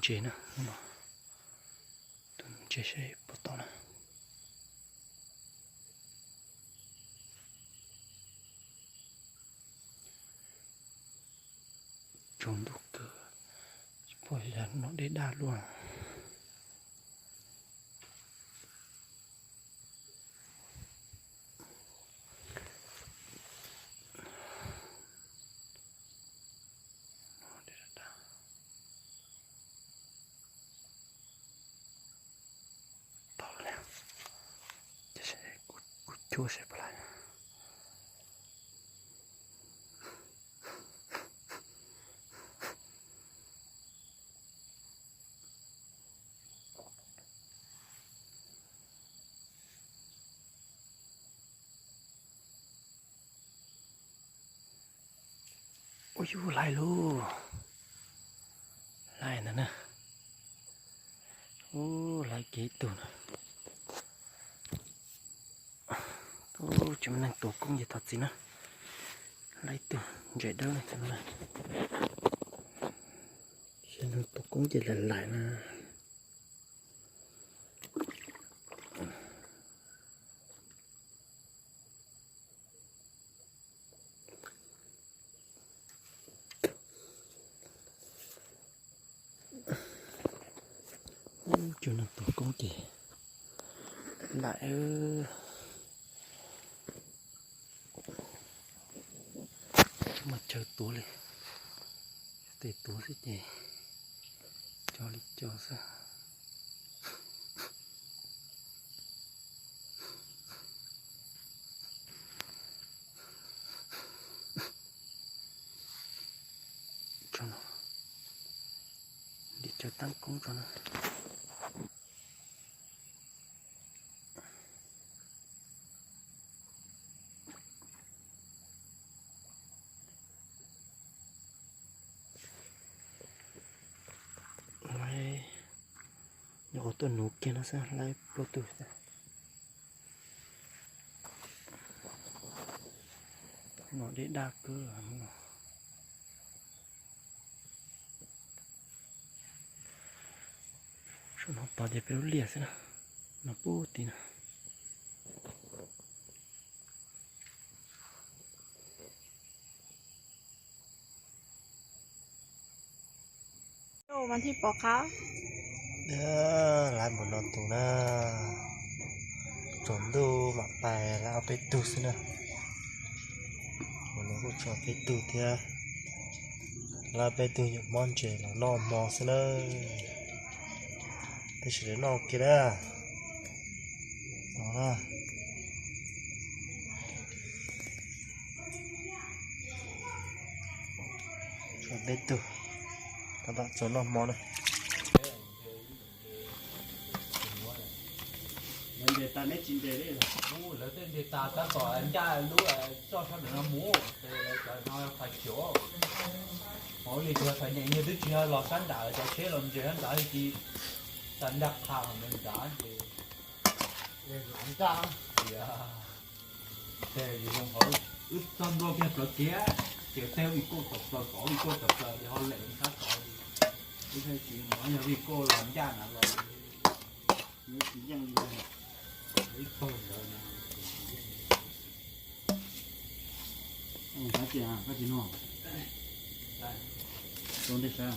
Ntses na, tus ntses seb puas tau na. Tsaus ntuj kawg, tsis pom yam no dej daj luaj. Tau lawm, kuv cuab seb puas laib. Ua yus laib lauj, laib ntag na. Ub, laib kiag ib tug na. Ub, tsis muaj neeg tuav koob ces thov txim na. Laib ib tug ntses dawb na. Tsis muaj neeg tuav koob ces laim laim na. Tsis muaj neeg tuav koob ces laim. Tsis muaj chaw tuav li, tes tuav xwb ces cog li cog xwb. Ntim chaw tab koob tso na. Laib, nyuam qhuav tuaj nuv kiag no xwb laib plaub tug xwb. No dej daj kawg. Saum no tod ces peb lub liaj xwb na, no pub tid na. Mas thiaj pom qab. Lawv mus no tus na, tsaus ntuj mam pais, lawv ob peb tug xwb na. Mus no kuj tso peb tug thiab, lawv ob peb tug nyuam mob ntses los noj hmo xwb na. Peb sawv daws noj kiag na. Tso peb tug, tab tom txog noj hmo na. Ntes tas neb tsis ntes li. Lawv tej ntes tas tab tom ncaj lub txoj sab ntawm no mus, ces lawv cov no qhov chaw, hauv li cov qhov nyeem yog twb tsis yog los sab nram, cov tsheb los ntses sab nram, cia tas ncaj qha hauv nram ces. Ces zoo hauv wb txog ntua kiag plawv kev, ces tej vij koj tom plaws, kom vij koj tom plaws ces ho lem sab tod. Ib txhia tsis hnov yog vij koj los ncaj na los, tsis yeej li ib tug ntawd na. Koj tsis nug, rau ntej sab.